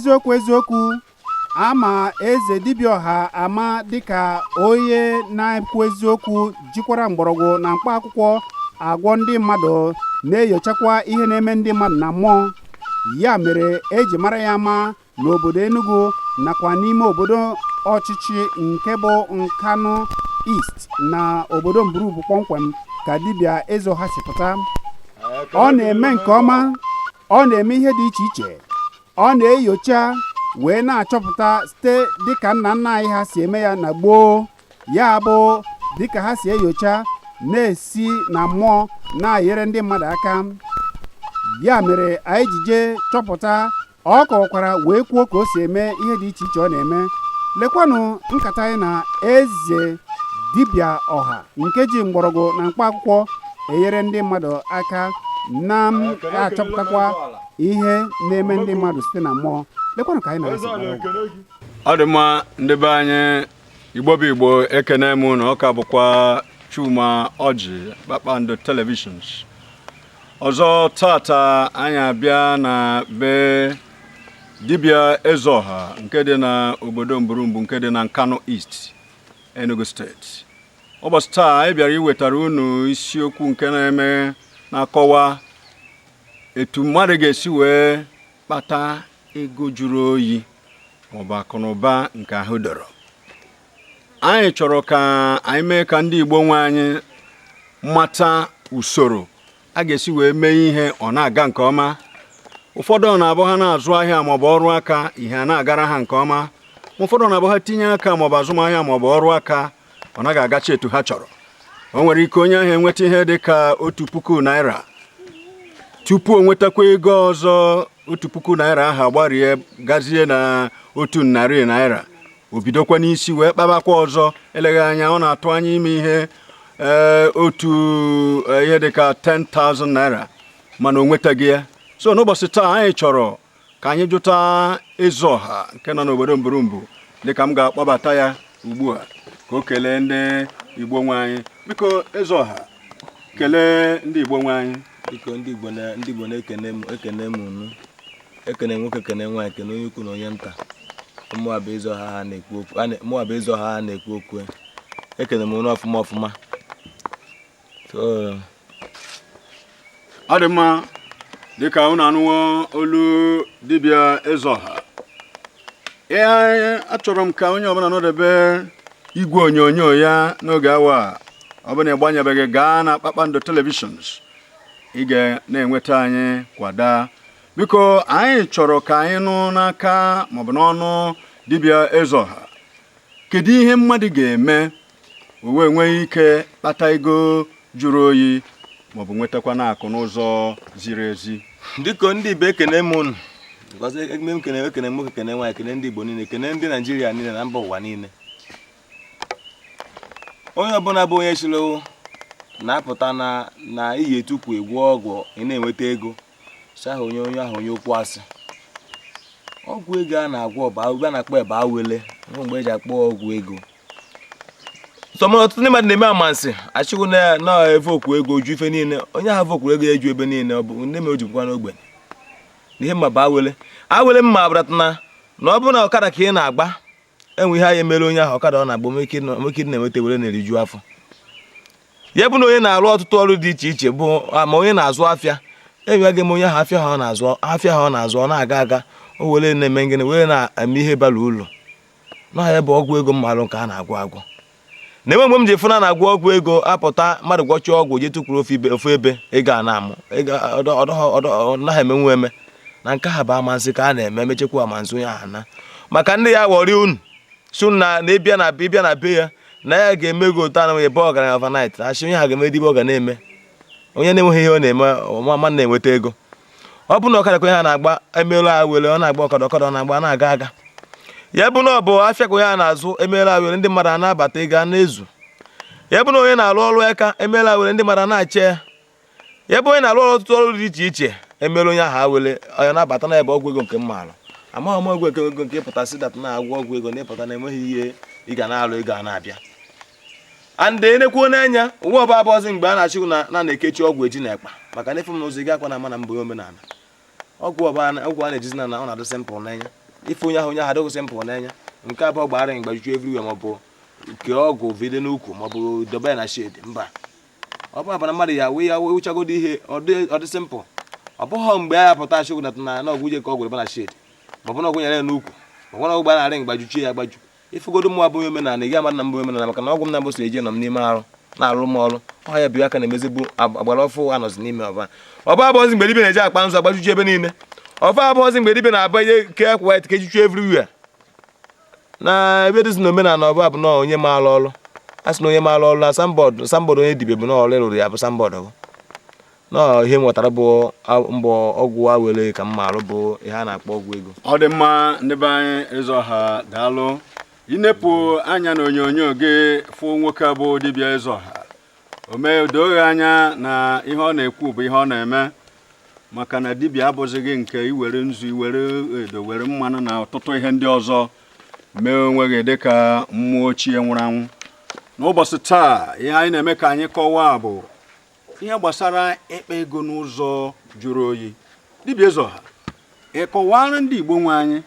N'eziokwu eziokwu, ama Eze Dibịa Ọha ama dịka onye na-ekwu eziokwu, jikwara mgbọrọgwụ na mkpa akwụkwọ agwọ ndị mmadụ, na-enyochakwa ihe na-eme ndị mmadụ na mmụọ. Ya mere eji mara ya ama n'obodo Enugu nakwa n'ime obodo ọchịchị nke bụ Nkanu East na obodo Mburubu kpọmkwem ka dibịa Eze Ọha si pụta. Ọ na-eme nke ọma, ọ na-eme ihe dị iche iche, ọ na-enyocha wee na-achọpụta site dịka nna nna anyị ha si eme ya na gboo, ya bụ dịka ha si enyocha na-esi na mmụọ na-enyere ndị mmadụ aka. Ya mere anyị ji jee chọpụta. Ọ kọwakwara wee kwuo ka o si eme ihe dị iche iche ọ na-eme. Lekwanụ nkata anyị na Eze Dibịa Ọha nke ji mgbọrọgwụ na mkpa akwụkwọ enyere ndị mmadụ aka na-achọpụtakwa ihe na-eme ndị mmadụ site na mmụọ. Lekwanụ ka anyị na-esi. Ọ dị mma, ndị be anyị, Igbo bụ Igbo, ekene m na ọ ka bụkwa Chuma Ọjị, Kpakpando Televisions. Ọzọ tata anyị abịa na be dibịa Eze Ọha nke dị na obodo Mburumbu nke dị na Nkanu East, Enugu Steeti. Ụbọchị taa anyị bịara iwetara unu isiokwu nke na-eme na-akọwa etu mmadụ ga-esi wee kpata ego jụrụ oyi maọbụ akụnụba nke ahụ dọrọ. Anyị chọrọ ka anyị mee ka ndị Igbo nwe anyị mata usoro a ga-esi wee mee ihe ọ na-aga nke ọma. Ụfọdụ na-abụ ha na-azụ ahịa maọbụ ọrụ aka, ihe a na-agara ha nke ọma. Ụfọdụ na-abụ ha tinye aka maọbụ azụmahịa maọbụ ọrụ aka, ọ naghị agacha etu ha chọrọ. O nwere ike onye ahụ enweta ihe dị ka ₦1,000, tupu o nwetakwa ego ọzọ, ₦1,000 ahụ agbarie gazie na ₦100. O bidokwa n'isi wee kpabakwa ọzọ. Eleghị anya ọ na-atụ anya ime ihe otu ihe dịka ₦10,000, mana o nwetaghị ya. So n'ụbọchị taa anyị chọrọ ka anyị jụta Eze Ọha nke nọ n'obodo Mburumbu, dịka m ga-akpọbata ya ugbu a ka o kelee ndị Igbo nwe anyị. Biko, Eze Ọha, kelee ndị Igbo nwe anyị. Biko, ndị Igbo na-ekene m, ekene m unu, ekene nwoke, ekene nwaanyị, ekene onye ukwu na onye nta. Mụwa bụ Eze Ọha ha na-ekwu okwu, mụwa bụ Eze Ọha ha na-ekwu okwu. Ekene m unu ọfụma ọfụma. So Ọ dị mma. Dịka unu anụwo olu dibịa Eze Ọha, ihe achọrọ m ka onye ọbụla nọdebe igwe onyonyo ya n'oge awa a. Ọ bụ na ịgbanyebeghị, gaa na Kpakpando Televisions, ị ga na-enweta anyị. Kwada biko, anyị chọrọ ka anyị nụ n'aka maọbụ n'ọnụ dibịa Eze Ọha, kedu ihe mmadụ ga-eme o wee nwee ike kpata ego jụrụ oyi maọbụ nwetakwa na akụ n'ụzọ ziri ezi? Dịka ndị Igbo, ekene m unu. Because eme m kene, ekene nwoke, kene nwaanyị, kene ndị Igbo niile, kene ndị Naijiria niile na mba ụwa niile. Onye ọbụla bụ onye chịrị na-apụta na iyi etukwu egwu ọgwụ ị na-enweta ego si ahụ, onye ahụ onye okwu asị. Ọgwụ ego a na-agwọ bụ a na-akpọ ebe awele nwe mgbe eji akpọ ọgwụ ego. Sọmọ ọtụtụ ndị mmadụ na-eme amansi achịkwu na na-evoku ego ju ife niile. Onye ahụ vokwuru ego eju ebe niile, ọ bụ ndị mere o ji bụkwa n'ogbenye. Na ihe mma bụ awele awele mma abụrata na ọ bụrụ na ọkada ka ị na-agba, enwe ihe anyị emere onye ahụ ọkada ọ na-agba nweke na-enweta were na-eriju afọ ya. Bụ na onye na-arụ ọtụtụ ọrụ dị iche iche bụ ma onye na-azụ afịa, enweghị m onye ahụ afịa ha ọ na-azụ, afịa ha ọ na-azụ ọ na-aga aga, o were na-eme ngịnị, were na-eme ihe bara uru na ya bụ ọgwụ ego mmalụ nke a na-agwọ agwọ. Na enwe mgbe m ji fụ na na-agwọ ọgwụ ego apụta, mmadụ gwọchie ọgwụ jee tukwuru ofu ebe, ego a na-amụ ego ọ naghị emenwu eme. Na nke ha bụ amansi ka a na-eme, emechekwa amansi onye ahụ na maka ndị ya ghọrọ unu si unu na ịbịa na be ya na ya ga-eme gị otu anụ ebe ọgaranya overnight. Asị onye ha ga-eme dibịa, ọ ga na-eme onye na-enweghị ihe ọ na-eme ọma na-enweta ego. Ọ bụ na ọkada ka onye ha na-agba emeela awele, ọ na-agba ọkada, ọkada ọ na-agba na-aga aga. Ya bụ na ọ bụ afịa ka onye a na-azụ emeela awele, ndị mmadụ a na-abata, ego a na-ezu. Ya bụ na onye na-arụ ọrụ aka emeela awele, ndị mmadụ a na-ache ya. Ya bụ onye na-arụ ọrụ ọtụtụ ọrụ dị iche iche emeela onye ahụ awele, onye na-abata na ebe ọgwụ ego nke mma alụ. Amaghị m ọgwụ ego nke ịpụta si that na-agwọ ọgwụ ego na ịpụta na enweghị ihe ị ga na-alụ, ego a na-abịa. And enekwuo n'anya ụwa ọba abụọzi mgbe a na-achị na na na-ekechi ọgwụ eji na ekpa maka na efe m n'ụzọ ị ga-akwa na ama na mbụ omenala ọgwụ ọba ọgwụ a na-ejizi na ọ na-adị simple n'anya. Ife onye ahụ, onye ahụ adịghị simple n'anya. Nke abụọ, gbara mgbajuju everywhere, maọbụ kee ọgwụ vide n'ukwu, maọbụ dobe ya na shed. Mba, ọ bụ abana mmadụ ya wee ya wụchagodo ihe ọ dị simple. Ọ bụghị mgbe ya pụta achịgwu na na ọgwụ je ka ọgwụ debe na shed, maọbụ na ọgwụ nyere ya n'ukwu, maọbụ na ọgwụ gbara mgbajuchi ya agbaju. Ifugodo mụ abụghị omenala, ị ga-ama na mbụ omenala, maka na ọgwụ m na-abụ so eje nọ m n'ime arụ na-arụ m ọrụ ọha ya bụ aka na-emezibụ agbara ọfụ anọzi n'ime ọba. Ọba abụọzi mgbe dibịa na-eji akpa nzu agbajuju ebe niile. Ọfa abụọzi mgbe dibịa na-aba ihe ke akwa white ka ejuchu everywhere na ebe dịzi na omenala. Ọba bụ na onye maara ọrụ, a sị na onye maara ọrụ na signboard, signboard onye dibịa bụ na ọrụ rụrụ ya bụ signboard bụ nọọ ihe m ghọtara bụ mbọ ọgwụ awele ka m marụ bụ ihe a na-akpọ ọgwụ ego. Ọ dị mma, ndị be anyị. Eze Ọha, daalụ. Inepụ anya na onyonyo gị fụ nwoke a bụ dibịa Eze Ọha, o mee doo anya na ihe ọ na-ekwu bụ ihe ọ na-eme, maka na dibịa abụzighị nke iwere nzu, iwere edo, were mmanụ na ọtụtụ ihe ndị ọzọ mee onwe gị dịka mmụọ ochie nwụrụ anwụ. N'ụbọchị taa, ihe anyị na-eme ka anyị kọwaa bụ ihe gbasara ịkpa ego n'ụzọ jụrụ oyi. Dibịa Eze Ọha, ị kọwara ndị Igbo nwe anyị,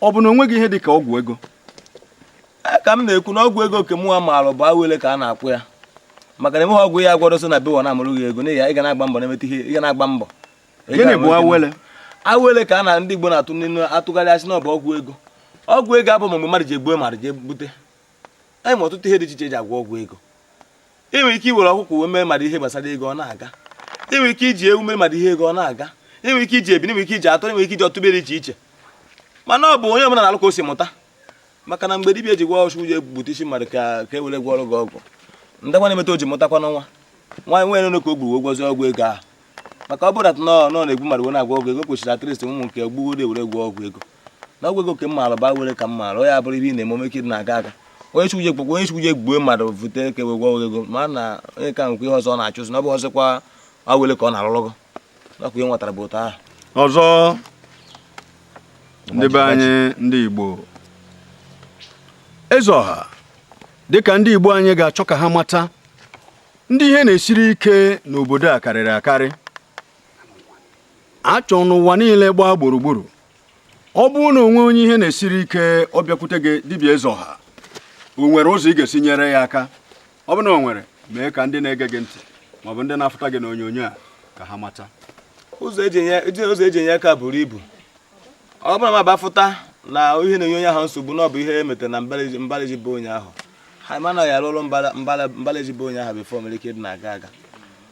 ọ bụ na onweghị ihe dị ka ọgwụ ego? Ee, ka m na-ekwu na ọgwụ ego nke mụnwa maara bụ awele ka a na-akwụ ya, maka na enweghị ọgwụ ya agwọdoso na bewa na-amụrụ gị ego, n'ihi ya ị ga na-agba mbọ na-emeta ihe, ị ga na-agba mbọ. Gịnị bụ awele? Awele ka a na ndị Igbo na-atụ n'inu atụgharị asị na ọ bụ ọgwụ ego. Ọgwụ ego abụ mgbe mmadụ ji egbuo mmadụ jee bute. Anyị ma ọtụtụ ihe dị iche iche eji agwọ ọgwụ ego. Ị nwere ike iwere ọkụkọ wee mee mmadụ ihe gbasara ego, ọ na-aga. Ị nwere ike iji ewu mee mmadụ ihe ego, ọ na-aga. Ị nwere ike iji ebini, ị nwere ike iji atụrụ, ị nwere ike iji ọtụtụ dị iche iche, mana ọ bụ onye ọbụla na-alụ ka o si mụta. Maka na mgbe dibịa eji gwa ọchụ ji bute isi mmadụ ka e were gwọrọ gị ọgwụ, ndị nwa na-emeta o ji mụtakwa n'nwa nwa nwere nọ ka o gburu wee gwọzie ọgwụ ego ahụ. Maka ọ bụrụ na nọ na-egbu mmadụ wee na-agwọ ọgwụ ego, kwesịrị at least ụmụ nke gbugoro ewere gwọ ọgwụ ego. Na ọgwụ ego nke m maara bụ awere ka m maara onye abụrụ ihe ị na-eme ome ike na-aga aga. Onye chukwu je onye chukwu je gbuo mmadụ vute ka ewe gwọ ọgwụ ego, ma na onye ka nwekwa ihe ọzọ ọ na-achụzi na ọ bụ ọzọkwa awere ka ọ na-arụrụ gị nakwa ihe nwetara bụ ụtọ ahụ. Ọzọ, ndị be anyị, ndị Igbo, Eze Ọha, dịka ndị Igbo anyị ga-achọ ka ha mata, ndị ihe na-esiri ike n'obodo a karịrị akarị, achọ n'ụwa niile gbaa gburugburu. Ọ bụrụ na onwe onye ihe na-esiri ike, ọ bịakwute gị, dibịa Eze Ọha, o nwere ụzọ ị ga-esi nyere ya aka? Ọ bụ na o nwere, mee ka ndị na-ege gị ntị maọbụ ndị na-afụta gị n'onyonyo a ka ha mata. Ụzọ eji enye aka buru ibu. Ọ bụrụ na m abafụta na ihe na-enye onye ahụ nsogbu na ọ bụ ihe e metere na mbalaji bụ onye ahụ, ha mana ya alụrụ mbalaji bụ onye ahụ before mere ike ịdị na-aga aga.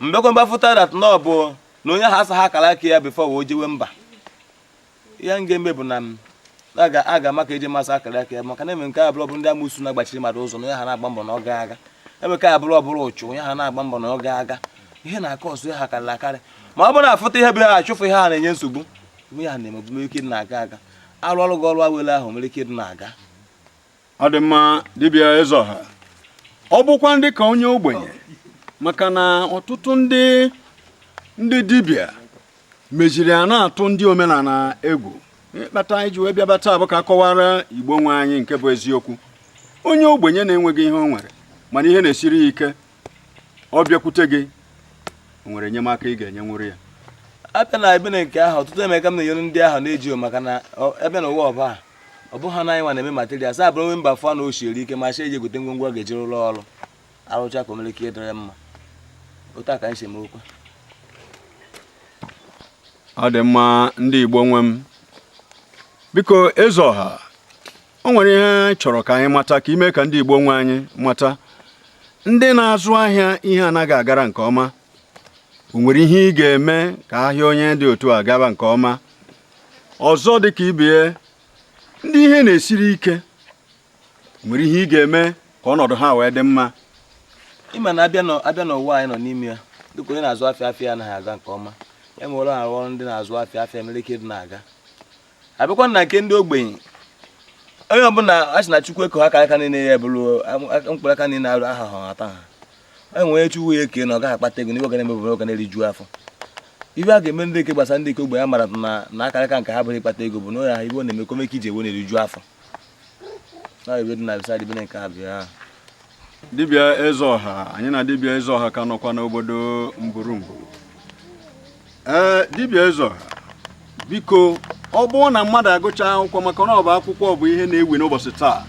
Mbekwa mbafụta that na ọ bụ na onye ahụ asaghị akara aka ya before wee jewe mba, ihe m ga-eme bụ na m aga ama ka eji masị akara aka ya, maka na eme nke abụrụ bụ ndị amụsụ na-agbachiri mmadụ ụzọ na onye ha na-agba mbọ na ọ ga aga. Eme ka abụrụ ọbụrụ ụchụ onye ha na-agba mbọ na ọ ga aga, ihe na-akọ ọsọ ha karịrị akarị. Ma ọ bụrụ na afụta ihe bụ ha achụfụ ihe ha na-enye nsogbu, ihe ha na-eme bụ ike ịdị na-aga aga, arụ ọrụ gị ọrụ awele ahụ nwere ike ịdị na-aga. Ọ dị mma, dibịa Eze Ọha. Ọ bụkwa ndị ka onye ogbenye, maka na ọtụtụ ndị dibịa meziri a na-atụ ndị omenala egwu. Ịkpata anyị ji wee bịaba taa bụ ka akọwara Igbo nwe anyị nke bụ eziokwu. Onye ogbenye na-enweghị ihe o nwere, mana ihe na-esiri ya ike, ọ bịakwute gị, o nwere enyemaka ị ga-enyenwuru ya? Abịa na ebe na nke ahụ, ọtụtụ emeka m na-enyere ndị ahụ na-eji, maka na ebe na ụwa ọba ọ bụ ha na anyị nwa na-eme material sa abụrụ onwe mba fụọ na oshieri ike ma eji egote ngwongwo a ga-eji rụrụ ọrụ arụcha ka o mere ike ịdịrị mma. Otu a ka anyị si eme okwu. Ọ dị mma, ndị Igbo nwe m. Biko, Eze Ọha, o nwere ihe anyị chọrọ ka anyị mata, ka ime ka ndị Igbo nwe anyị mata. Ndị na-azụ ahịa, ihe anaghị agara nke ọma, o nwere ihe ị ga-eme ka ahịa onye dị otu a gaba nke ọma? Ọzọ dị ka ibie, ndị ihe na-esiri ike, o nwere ihe ị ga-eme ka ọnọdụ ha wee dị mma? Ịma na abịa n'ụwa anyị nọ n'ime ya, dịka onye na-azụ afịa, afịa anaghị aga nke ọma, ya nwere arụ ọrụ ndị na-azụ afịa, afịa mere ike ịdị na-aga. Abịakwa na nke ndị ogbenye, onye ọbụla a sị na Chukwu eko ha aka niile ya bụrụ mkpụrụ aka niile arụ aha ha ata ha. Onye nwere Chukwu ya eke na ọ gaghị akpata ego n'ihe ọ ga na-eme bụ ọ ga na-eriju afọ. Ibe a ga-eme ndị eke gbasara ndị eke ogbenye a mara na akara aka nke ha bụrụ ịkpata ego bụ na onye ahụ ibe ọ na-eme ka ome ka iji ewe na-eriju afọ na ebe dị na side ebe nke ha bịa. Dibịa Eze Ọha, anyị na dibịa Eze Ọha ka nọkwa n'obodo Mburumbu. Ee, dibịa Eze Ọha, biko, ọ Ọ bụrụ na mmadụ agụcha akwụkwọ, maka na ọ bụ akwụkwọ bụ ihe na-ewi n'ụbọchị taa,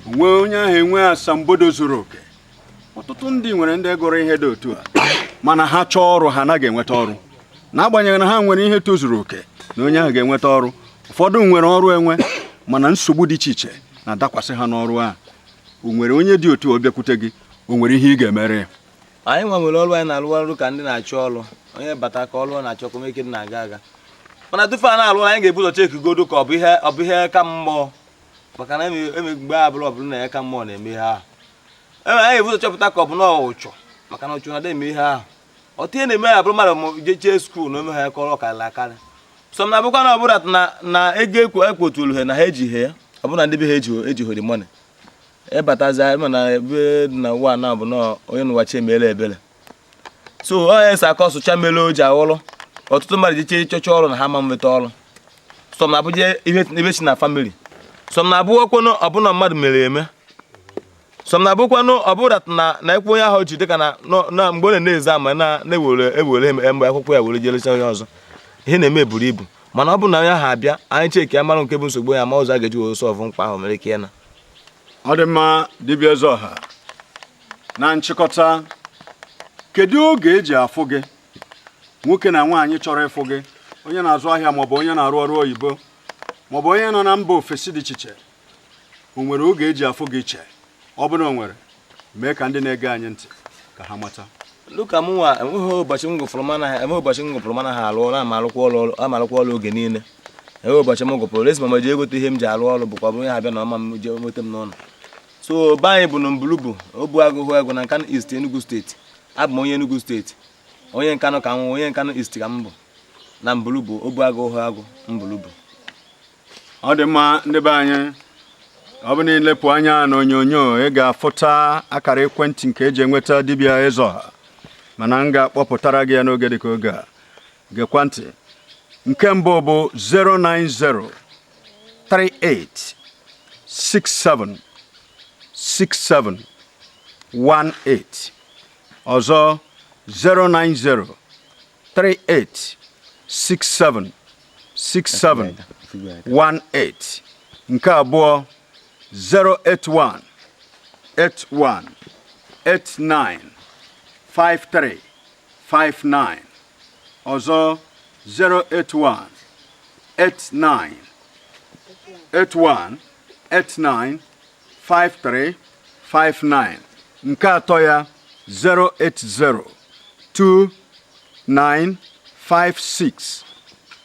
onwe onye ahụ enwe asambodo zuru oke. Ọtụtụ ndị nwere ndị gụrụ ihe dị otu a, mana ha chọọ ọrụ, ha anaghị enweta ọrụ, n'agbanyeghị na ha nwere ihe tozuru oke na onye ahụ ga-enweta ọrụ. Ụfọdụ nwere ọrụ enwe, mana nsogbu dị iche iche na-adakwasị ha n'ọrụ ahụ. O nwere onye dị otu ọ bịakwute gị, o nwere ihe ị ga-emere ya? Anyị nwa nwere ọrụ anyị na-arụ, ọrụ ka ndị na-achọ ọrụ. Onye bata ka ọrụ ọ na-achọ ka ike dị na-aga aga, mana tupu a na-alụ ọrụ, anyị ga-ebu ụzọ chekigodo ka ọ bụ ihe, ọ bụ ihe ka mmụọ, maka na eme mgbe a bụrụ, ọ bụrụ na ya ka mmụọ na-eme ihe ahụ. Eme anyị ga-ebu ụzọ chọpụta ka ọ bụ na ụchụ, maka na ụchụ na-adị eme ihe ahụ. Ọtụ ihe na-eme ya bụrụ mmadụ ma jechee school na ome ha ya kọrọ ọkarịrị akarị. Sọ na abụkwa na ọbụla na ego ekwo ekpotulu ha na ha ejighị ya, ọ bụ na ndị be ha ejighị the money ịbatazi mana ebe dị na ụwa na bụ na onye n'ụwa chi emeela ebere. So onye esi aka ọsụcha mere o ji aghọrọ ọtụtụ mmadụ jiche chọcha ọrụ na ha ma nweta ọrụ. Sọm na abụje ihe ebe si na family, sọm na abụghịkwanụ ọbụna mmadụ mere eme, sọm na abụkwanụ ọbụla na ekwe onye ahụ ji dịka na mgbe ọ na-eze ama na na-ewere ewere mgbe akwụkwọ ya were jelecha onye ọzọ. Ihe na-eme buru ibu, mana ọ bụ na onye ahụ abịa, anyị cheki ya mara nke bụ nsogbu ya, ma ụzọ a ga-eji wee solve mkpa ahụ mere ike ya na. Ọ dị mma, dibịa eze ọha. Na nchịkọta, kedu oge eji afụ gị? Nwoke na nwaanyị chọrọ ịfụ gị, onye na-azụ ahịa maọbụ onye na-arụ ọrụ oyibo maọbụ onye nọ na mba ofesi dị iche iche, o nwere oge eji afụ gị iche? Ọ bụrụ na o nwere, mee ka ndị na-ege anyị ntị ka ha mata. Luka, m nwa enweghị ụbọchị m gụfụrụ mana, enweghị ụbọchị m gụfụrụ mana ha alụ ọrụ. Ama alụkwa ọrụ, ama alụkwa ọrụ oge niile. Enweghị ụbọchị m gụpụrụ esi ma m ji egote ihe m ji alụ ọrụ, bụkwa ọ bụrụ ihe abịa na ọma m je nweta m n'ụlọ. So be anyị bụ na Mbulubu Obu Agụhụ Egwu na Nkanu East, Enugu Steeti. Abụ m onye Enugu Steeti, onye Nkanụ ka m, onye Nkanụ East ka m bụ, na Mbulubu Obu Agụhụ Agụ Mbulubu. Ọ dị mma, ndị be anyị. Ọ bụ na ilepụ anya n'onyonyo, ị ga-afụta akara ekwentị nke eji enweta dibịa eze ọha, mana m ga-akpọpụtara gị ya n'oge dịka oge a. Gekwa ntị. Nke mbụ bụ 090 38 67 67 18. Ọzọ, 090 38 67 67 18. Nke abụọ, 081 81 89 53 59. Ọzọ, 081 89 81 89 53 59. Nke atọ ya, 080 29 56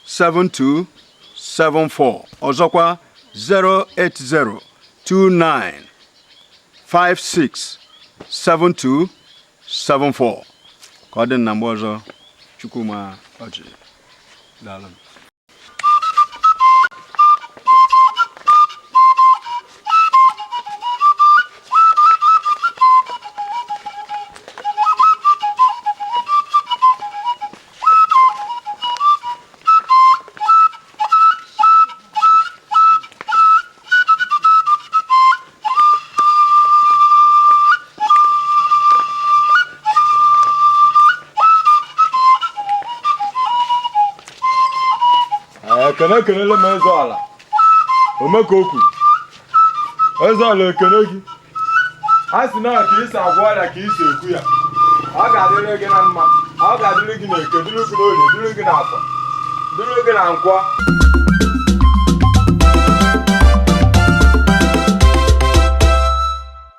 7274. Ọzọkwa, 080 29 56 7274. Ka ọ dị na mgbe ọzọ. Chukwuma Ọjị, daalụ. Ekene ekenele m eze ala ome ka o kwuru. Eze ala, ekene gị. A sị na ka isi agwọ ọrịa ka isi ekwu ya, ọ ga-adịrị gị na mma, ọ ga-adịrị gị na eke, dịrị gị n'orie, dịrị gị na afọ, dịrị gị na nkwọ.